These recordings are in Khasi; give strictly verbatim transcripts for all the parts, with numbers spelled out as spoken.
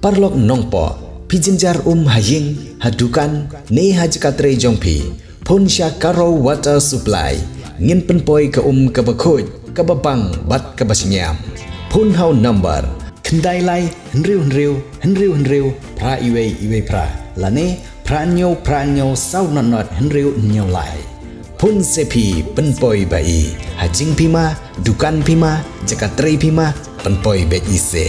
Paralok nongpoh, phi jynjar um ha ïing, ha dukan, ne ha jaka trei jong phi, phone sha Karo Water Supply. Ngin pynpoi ka um kaba khuid, kaba bang bad kaba shngiam. Phone ha u number khyndai lai hynriew hynriew hynriew hynriew phra iwei iwei phra, lane phra hynñiew phra hynñiew saw nod nod hynriew hynñiew lai. Phone se phi, pynpoi ba i. Ha jingphi ma, dukan phi ma, jaka trei phi ma, pynpoi beit i se.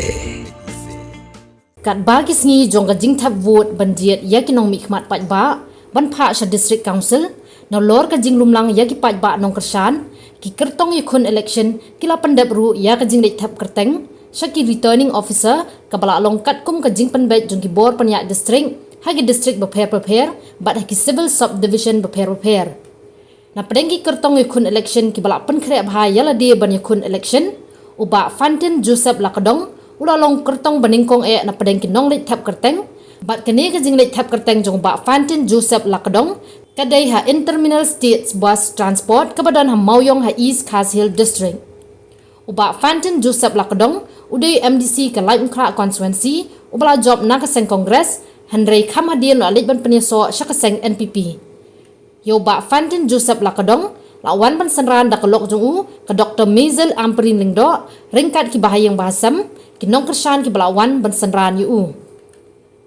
Katba ki sngi jong ka jingthep vote ban jied ïa ki nongmihkhmat paidbah ban phah sha District Council, nalor ka jinglumlang ïa ki paidbah nongkyrshan, ki kyrtong ïakhun election ki la pyndep ruh ïa ka jingleit thep kyrteng sha ki Returning Officer, kaba la long katkum ka jingpynbeit jong ki bor pynïaid district ha ki district bapher bapher bad ha ki Civil Subdivision bapher bapher. Na pdeng ki kyrtong ïakhun election kiba la pynkhreh bha ïa lade ban ïakhun election, u Bah Fantin Joseph Lakdong u la long kyrtong ba nyngkong eh na pdeng ki nongleit thep kyrteng, bad kane ka jingleit thep kyrteng jong u Bah Fantin Joseph Lakdong ka dei ha Interminal States Bus Transport kaba don ha Mawiong ha East Khasi Hills District. U Bah Fantin Joseph Lakdong u dei M D C ka Laitumkhrah Constituency, uba la jop na ka seng Congress, hynrei kham hadien u la leit ban pynïasoh sha ka seng N P P. Ïa u Bah Fantin Joseph Lakdong la wan ban synran da ka lok jong u, ka Doktor Maisel Ampareen Lyngdoh, ryngkat ki bahaïing bahasem, ki nongkyrshan kiba la wan ban synran ïa u.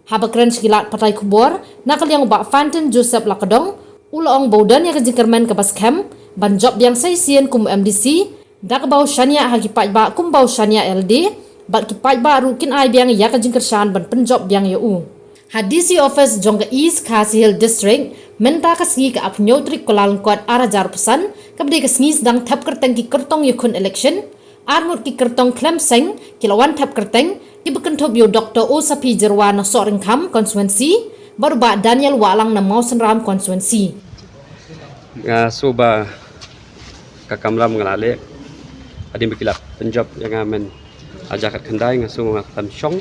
Haba kren sha ki lad pathai khubor na ka liang u Bah Fantin Joseph Lakdong u la ong ba u don ïa ka jingkyrmen kaba skhem ban jop biang sa shisien kum u M D C, da kaba u shaniah ha ki paidbah kumba u shaniah ïa lade, bad ki paidbah ruh kin ai biang ïa ka jingkyrshan ban pynjop biang ïa u. Ha D C office jong ka East Khasi Hills District, mynta ka sngi ka arphew hynñiew tarik Kyllalyngkot ar hajar arphew san, kaba dei ka sngi sdang thep kyrteng ki kyrtong ïakhun election, arngut ki kyrtong khlem seng ki la wan thep kyrteng, kiba kynthup ïa u Doktor Osaphi Jyrwa na Sohryngkham Constituency, bad u Bah Daniel Wahlang na Mawsynram Constituency. Nga sngewbha ka kamram nga la leh. Hadien ba ki la pynjop ïa nga mynta ka khyndai, nga sngew nga khlem shong.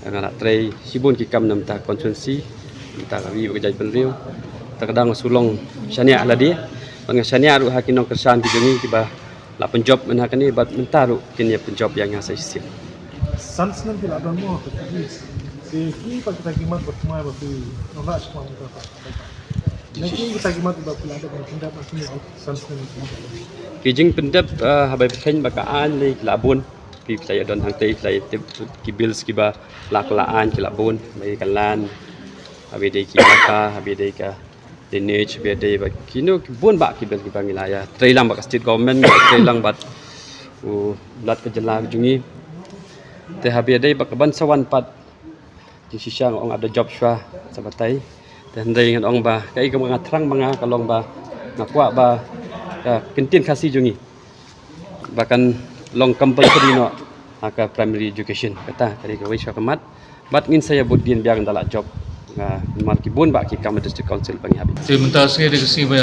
Nga la trei shibun ki kam na bynta constituency, na bynta ka ri bad ka jaitbynriew. Te ka dang nga sngew long shaniah lade, bad nga shaniah ruh ha ki nongkyrshan ki jong ngi kiba la pynjop mynta kane bad mynta ruh kin ïa pynjop ïa nga sa shisien. San snem ki la don mo te ki, ki pa kita ki mat ba kumai ba ki nong la shkwa mo ta. Ki jingpyndep, ah, haba phi kheiñ ba ka aiñ lei ki la bun. Phi, phi la ïa don hangtei, phi la ïa tip ki bills kiba la, ka la aiñ ki la bun. Haba ïa ka land, haba ïa dei ki jaka, haba ïa dei ka drainage, haba ïa dei ba kino ki bun bah ki bills kiba ngi la ïa trei lang bad ka state government, ngi la trei lang bad u Lat ka jylla jong ngi. Te haba ïa dei ba ka ban sa wan pat jingshisha nga ong ap da jop shuwa sa batai. Te hynrei ngan ong ba kaei kaba nga thrang ma nga ka long ba nga kwah ba ka kyntien Khasi jong ngi ba kan long compulsory noh ha ka primary education. Kata ka dei kawei shuwa ka mat. Bad ngin sa ïa bud dien biang da la jop, ah, namar ki bun bah ki kam district council ba ngi hap. Te mynta sngi dei ka sngi ba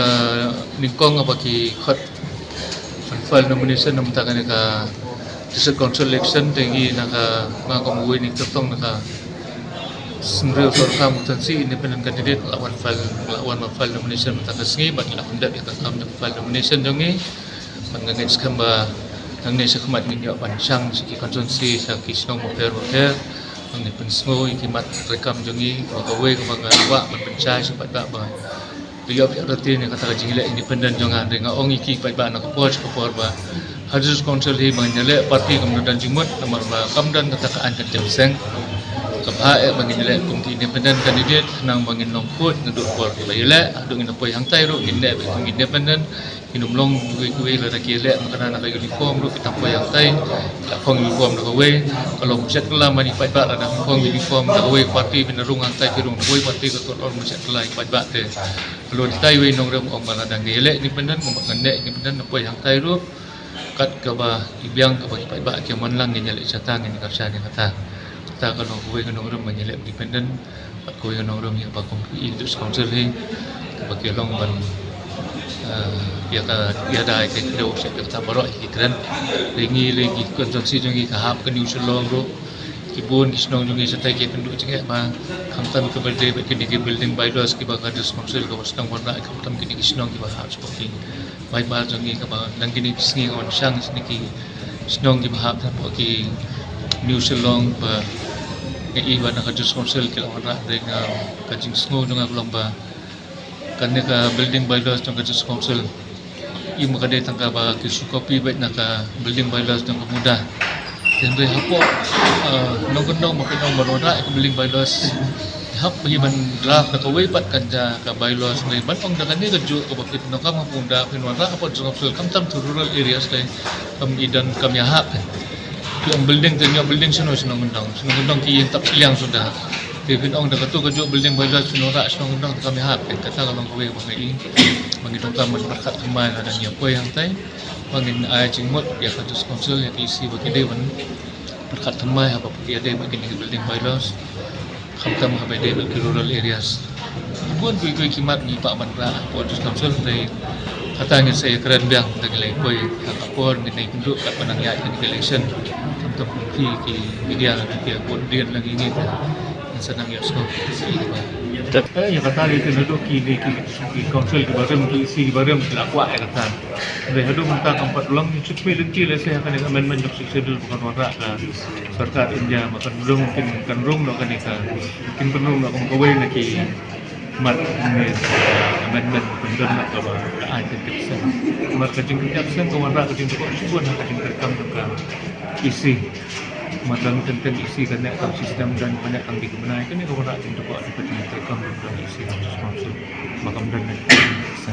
nyngkong ba ki khot ban file nomination na bynta kane ka district council election. Te ngi na ka, nga kum uwei na ki kyrtong na ka Sohryngkham constituency, independent candidate, la wan file, la wan ban file nomination mynta ka sngi, bad la pyndep ïa ka kam jong file nomination jong ngi. Bad nga ngeit skhem ba nangne shakhmat ngin ïoh ban shang sha ki constituency, sha ki shnong bapher bapher. Ngi pynsngew ïa ki mat treikam jong ngi, kawei kaba nga kwah ban pynshai sha ki paidbah ba ïoh ïa ka rutin ïa kata ka jingleh independent jong nga. Hynrei nga ong ïa ki paidbah na ka por sha ka por ba ha district council hi ba ngin ïaleh party kam don jingmut, namar ba kam don kata ka aiñ ka jingïaseng. Kaba eh ba ngin ïaleh kum ki independent candidate, khnang ba ngin long khuid naduh por ba ïaleh, haduh ngin da poi hangtai ruh ngin leh ba kum independent. Kin ym long kiwei kiwei lada ki ïaleh mynta na ka uniform ruh ki tang poi hangtai. Ki la phong uniform da kawei, ka long mynshwa kylla ma ki paidbah, lada phong uniform da kawei party, phin da rung hangtai phi rung da kawei party, ka long mynshwa kylla ki paidbah. Te ka long tai wei nongrim ong ba lada ngi ïaleh independent, kumba ngan leh independent, ngan poi hangtai ruh. Kat kaba i biang kaba ki paidbah ki ïa man lang, ngin ïaleh shata, ngin kyrshan ïa kata. Kata ka long kawei ka nongrim ba ngin ïaleh independent. Bad kawei ka nongrim hi ba kum ki district council hi ba ki long ban, eh, ïa ka, ïa da ïa ka kdew sha ïa kata baroh ki kren. Lei ngi, lei ki constituency jong ngi ka hap ka New Shillong ruh. Ki bun ki shnong jong ngi shatai ki kynduh jingeh ba khamtam kaba dei bad kine ki building bylaws kiba ka district council kaba sdang wanrah, khamtam kine ki shnong kiba hap sha ki Bai bar jong ngi kaba dang kine ki sngi ka wan shang sha ki shnong kiba hap hapoh ki New Shillong ba I ba na ka District Council ki la wanrah dei nga ka jingsngew jong nga ka long ba kane ka building bylaws jong ka District Council i ma ka dei tang kaba ki shu copy beit na ka building bylaws jong ka MUDA. Te hynrei hapoh nongkyndong ba pynlong ban wanrah ïa ka building bylaws, hap ba hi ban draft na kawei pat kan ja ka bylaws, hynrei ban ong da kane kajuh kaba phi pyndonkam ha ka MUDA phin wanrah hapoh District Council, khamtam to rural areas te kam i don kam ïahap. Phi ong building te ïoh building shano sha nongkyndong, sha nongkyndong ki ïeng tap shiliang suda. Te phin ong da katu kajuh building bylaws phin wanrah sha nongkyndong te kam ïahap. Kata ka long kawei ba ngi, ba ngi donkam ban pyrkhat thymmai lada ngi ïa poi hangtai, ba ngin ai jingmut ïa ka District Council, ïa ka E C ba ki dei ban pyrkhat thymmai haba ki ïadei bad kine ki building bylaws, khamtam haba ïadei bad ki rural areas. Bun kiwei kiwei ki mat ngi pah ban rah hapoh District Council, hynrei kata ngin sa ïakren biang da ngi la ïa poi ha ka por ngin ïakynduh katba nang ïaid kane ka election. Khamtam kum phi ki media la ki ïa bun dien la ngi ngi te ngin sa nang ïohsngew. Eh, ïa kata lei te naduh kine ki, ki council kiba rim, ki E C kiba rim ki la kwah ïa kata. Hynrei haduh mynta kam pat long, ngi shu khmih lynti lehse ha kane ka amendment jong Sixth Schedule ba kan wanrah ka sorkar India ba kan rung, kin kan rung noh kane ka, kin kan rung noh kum kawei na ki mat ne, eh, amendment ba kan don noh kaba ka aiñ ka jingkyrkhu. Namar ka jingkyrkhu ka wanrah ka jingkyrkhu shibun ha ka jingkyrkhu jong ka E C. Namar tang teng teng E C kane ka system don, kane tang dei ka bnai, kane ka wanrah ka jingkyrkhu ka jingkyrkhu jong ka E C ha ka sponsor ba kam don na ka E C.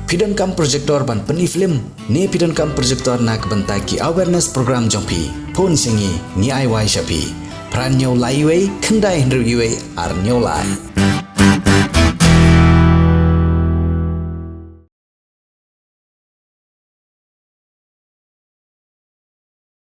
Phi donkam projector ban pyni film ne phi donkam projector na ka bynta ki awareness program jong phi? Phone sha ngi, ngi ai wai sha phi. Phra hynñiew lai wei, khyndai hynriew wei, ar hynñiew lai.